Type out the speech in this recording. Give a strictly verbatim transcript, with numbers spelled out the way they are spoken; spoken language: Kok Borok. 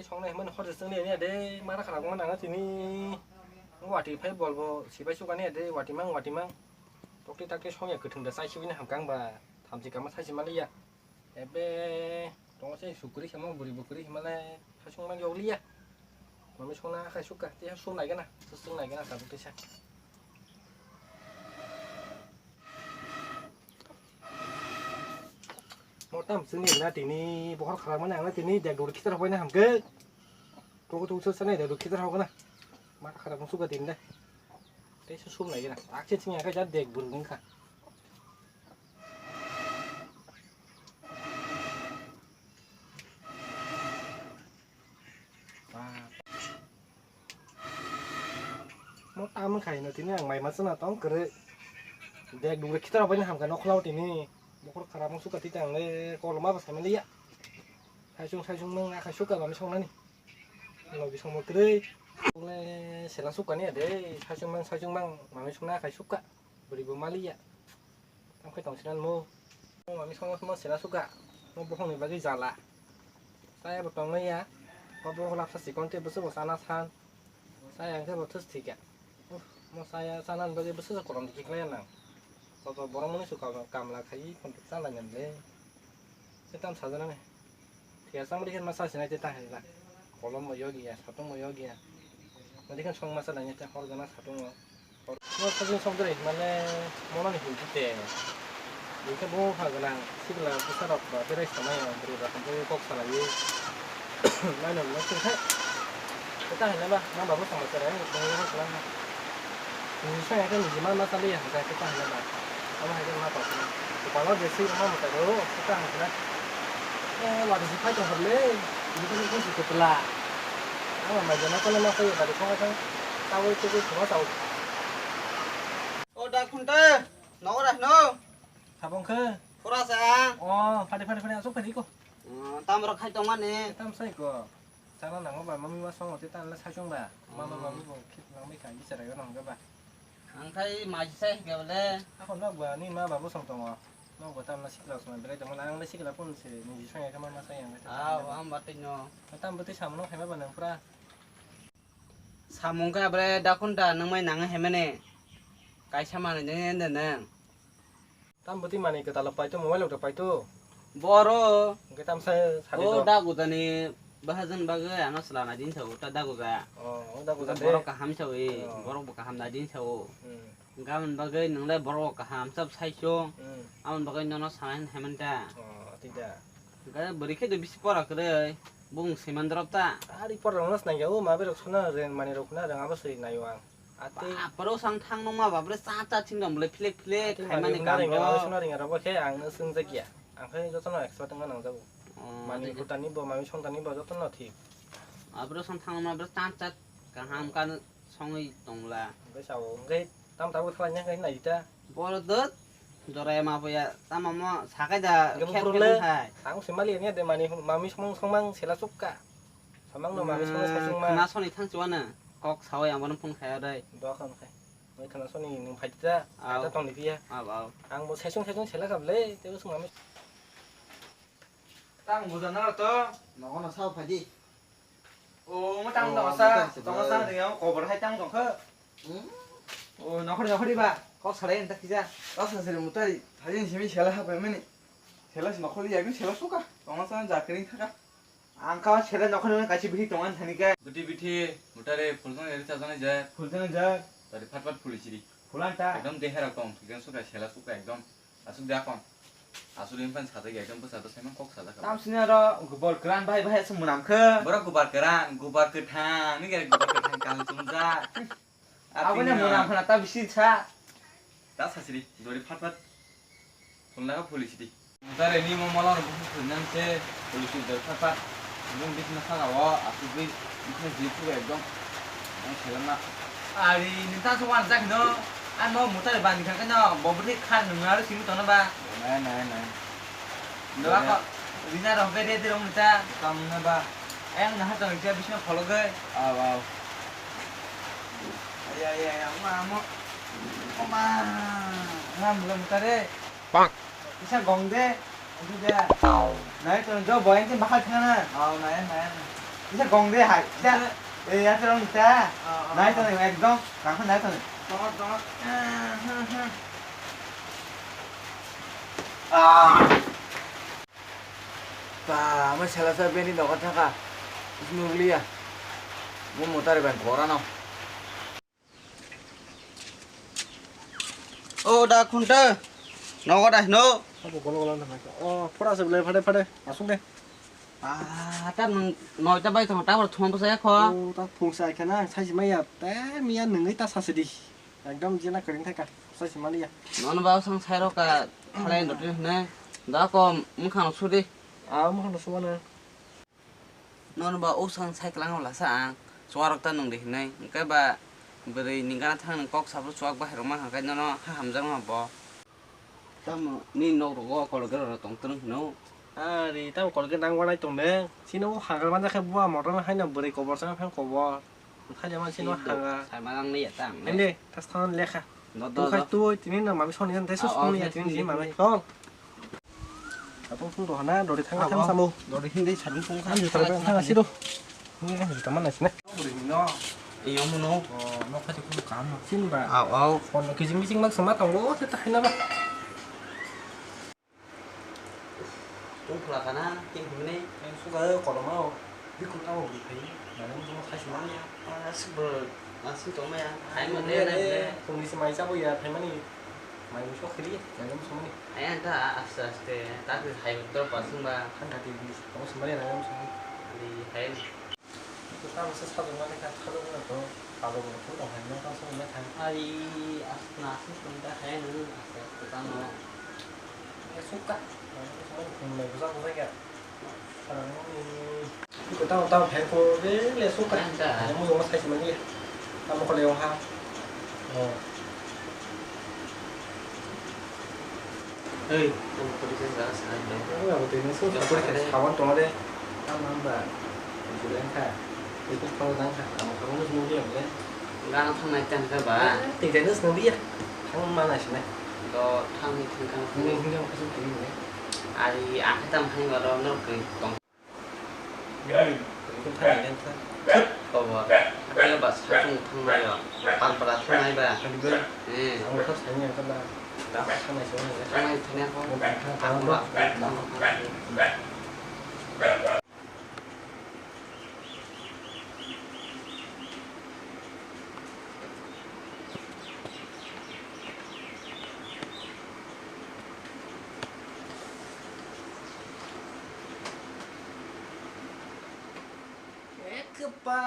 Songnai hwnmani hor jeswk nai ya de, mara khara wngmani ang tini. Wati phai bol bo sibai sukani ya de, wati mang, wati mang. Tokti takti songya kwthwng da chai sibini hamkang ba, thamchi kama chai si maliya. Ebe, tongo se sukri sama, buri bukri himale, hasung mang yokliya. Mami songna akhai sukha, te sum naigana, sum naigana, sabuk tesa. Mo tam sini na tini, bohor kharak mana ang tini, jak duri khitar hoina hamke. Tuku tuku sasa nai, dek duk khitar hok na. Ma khara bung suka din de. Tei su sum nai gina. Akse sing ya ka ja dek bur bung kha. Mo tam khai no tini ang mai ma chana tong kre. Dek duk khitar hok na hamka nokhla tini. Bokhor khara bung suka tita ang le koloma ba samle ya. Saisung saisung mang akhai suka mami songnani. Logi songmo kwrwi. Bole sela sukani ya de, saichung mang, saichung mang, mami songna akhai sukha. Bwrwi bo maliya. Tam khai tong sinan mo. Mo mami songmo songmo sela sukha. Mo bokhongni bagwi jala. Saya bo tongmaya. Bo bo lapsa sikon te bwswk bo sana san. Saya ang khe bo thus thika. Uff, mo saya sanan bagwi bwswk korom dikhi khlaiya nang. Bo bo borok mani su kam, kamla khai, kon chalai nang le. Setan sajanani. Thia samri khe masa sinai te ta hinla. Kolom mo yogi ya, satung mo yogi ya. Madi khan song masa danya te hor gana satung mo. Hor mo satung song dre mane mono ni hinti te. Bikhe bo ha gana sikla bwsa rok ba berai samai ya bwrwi rok hamjagwi kok salaiwi. Mano no sing khe. Te ta hinla ba ma babu samai serai ni song ha gana. Niji song ya khe niji ma masa liya hinka te ta hinla ba. Omo hai khe ma tong phano. Kopalo je swi rwma mwtai rw, se kaham khna. Eh, wari se phai tong phar le. Bini khe se kwtla. Ang mai jana kono ma sai wari song thang. Tawi tei tei thuma tau. O da khunta, nogo ra hino. Thabong khe? Pura sa. O, phadi phadi phadi asuk phadi ko. Tam rok khai tong mani. Tam sai ko. Chana nango ba, mami ma songo te tanle saichung ba. Mama mami bo khit nang bai kha, bichara yo nang ba. Ang khai maji sai hingke bole. Ako nok ba, ni ma babu song tongo. Nok ba tamna sikla song, belai tongo, ang le sikla pun se, ni ji song ya kama ma sai ang. Aw, ang ba tei no. Tam bo tei samung no khaima ba nang pura. Samung khe bole dakun da nang mai nang hemene. Kaisa mani nang ende nang. Tam bwtwi manwi kwtal rok paito, mobile rok paito. Boro. Hwnkhe tam sa sadi o do. Daguda ni bahajani bagwi ano swlana din sago ta daguda. Oh, o daguda de. Borok kaham sawi, oh, borok bo kaham na din sago. Hmm. Gabon bagwi nwngle borok kaham sab saichung. Hmm. Aboni bagwi nono sana hin hemanta. Oh, tida. Hwnkhe bwrwi khe do bisi pora kwrwi. Bung simandrop ta. Ari pora rok no snai ya, o ma berok sona reng mani rok na reng abo soi nayo ang. Ati. Bapro sang thang nung ma bapre cha cha ching dong bole philek philek ati khaimani mari kam hwnna ringa, ro. Mari hwnna ringa rok khe ang no swngjak ya. Ang khe jotono expert wngna nangjago. Oh, mani ati. Bhutani bo, mami sontani bo jotono thik. Bapro sang thang ma bapre cha cha kaham kan songwi tongla. Hwnkhe sao, hwnkhe tam tabuk thalai nai nai ta. Boro dot jorai ma boya tamo mo sakai da. Hwnkhe khep buphuru khep le hai. Ang se mali ya de mani mami song song mang sela sukka. Samang no mami song sai sung ma. Khna soni thang chuana. Kok sawi ang bono phone khaya dai. Doa khan khai. Moi khana soni nung phai ta. Au. Phai ta tong ni phiya. Au, au. Ang bo sesung sesung sela kha ble, tebo sung ami. Tang buja na to. Nogo no sao phai di. O, mo tang. O, tong sa, mo tang sa. Tong sa de yang kobor hai tang tong kha. Hmm? O, nokhori nokhori ba. Kok salai enta kija. Kok sa sere mutai. Thajin simi sela ha pemeni. Sela nokhori ya bi sela suka. Tong sa jakring thaka. Ang kha sele nokhorni kaisa bithi tongan thani khe. Bithi bithi, mutare phulsong eri sajani je. Phulsong je. Tari phat phat phuli siri. Phulan ta. Ekdom dehe rok tong, thikang suka sela suka ekdom. Asuk de akon. Asuk ring pan sajak ekdom bwsa bwsa man kok sajak. Tam sini aro gubor kran bai bai se munam khe. Borok gubar kran, gubar kwthang, ni gere gubar kwthang kal chumjak. Aboni mwnam phana ta bisi sa. Ta sasiri, dori phat phat. Phulna ka phuli sidi. Mutare ni mo molar buku phulnang se phuli sidi dori phat phat. Nung bisi na sala o, aku bi bisi na jili pura ekdom. Ang selam na. Ari, ni ta so wan jak no. Ano mutare bani kha no, bobri kha nung aro simi tono ba. Nai, nai, nai. Doa ko, rina rok be de de rong ta. Kam na ba. Ayang na ha tong sia bisna khologai. Aw, aw. Ay, ay, ay, amo, amo. Oma. Ngam lem tare. Pak. Isa gong de. Itu dia. Nai to jo boy tin bakal thana. Aw, nai, nai. Bisa gong de hai. Bisa. Eh, ya terong bisa. Ah, ah, nai ah. Tong ekdom. Kangkho nai tong. Tong, tong. Ah. Ba, mo sala sa bini doga thaka. Nukliya. Mo motari ban korano. O da khunta. Nogo da hino. Abo golo golo na mai. O, phora se bele phade phade. Asung de. Ah, ta nung noita bai tong ta bor thum bwsa ya kho. O, ta phung sai khana sai si maya. Te miya nungui ta sa se di. Ekdom jena kering thai ka. Sai si mali ya. Non ba sang sai ro ka khalai ndo tin ne. Da ko mung khang su di. A, mung khang su mana. Nono ba o sang sai kwlangma lasa ang, chuwarok ta nung di hinwi, hwnkhe ba bwrwi ni gana thang nung kok sabo chuwak bahai rok mankha khe nono ha hamjakma bo. Tamo nini nok rogo Colgate rok tong twrwng hino? Ari tamo Colgate nang wanai tong de, chini o hagra manja khe bua motor haino bwrwi kobor chang phang kobor, thailema chini o hagra. Sai ma nang liya ta ang. Ende, tas thang lekha. Do, do, do. Bukhai tui tini no mami soni jan tei sus soni ya tini sini mami. Tong. Atung sung dohana dori thang thang samu. Dori hindi sarung sung. Ani juta thang asi do. Ini kan juta mana sini? Dori hino. Iyo muno. Oh, no kati ku kam. Sini ba. Au au. Kono kijing kijing mak sama tongo te tahina ba. Tungphla kana, tungphla ni. Suka koloma o. Bikun tamo biphai. Nang tamo khai sima ya. Asik bro, asik tong ya. Hai mo ne na ne. Tungni se mai sabo ya, phai mani. Mai muso khiri, mai muso mani. Hai anta aste aste, tak hai betul pasung ba. Kan kati ni, tamo sima ya, nang tamo sima. Di hai. Tamo se sajwk mani kha, sajwk mani to, sajwk mani to, hai no tamo sima kha. Ai, as-, nasi tong ta hai no, aste aste tamo. Suka. Mai busa busa ya. Tamo tamo phai ko de le suka. Anta. Mo mo sai mani. Tamo ko le ha. Oh. Ei, tamo ko de sa sa de. Abo de ne so sa ko de. Sawan to de. Tamo ba. Bulen kha. Itu tamo dang kha. Tamo ko mo mo de. Gana thangnai tang kha ba. Tei tei nus nang dia. Thang mana sini. Do thang ni thang kha. Ni ni ni. Ari akhe tam hai ba do no kri tong. Khobor. Hakhe ba satung thangnai o. Palpara thangnai ba. Eh. Ang kha sani ang kha ba. Thangnai sini. Thangnai thangya ko. Ang ba. Ek pa.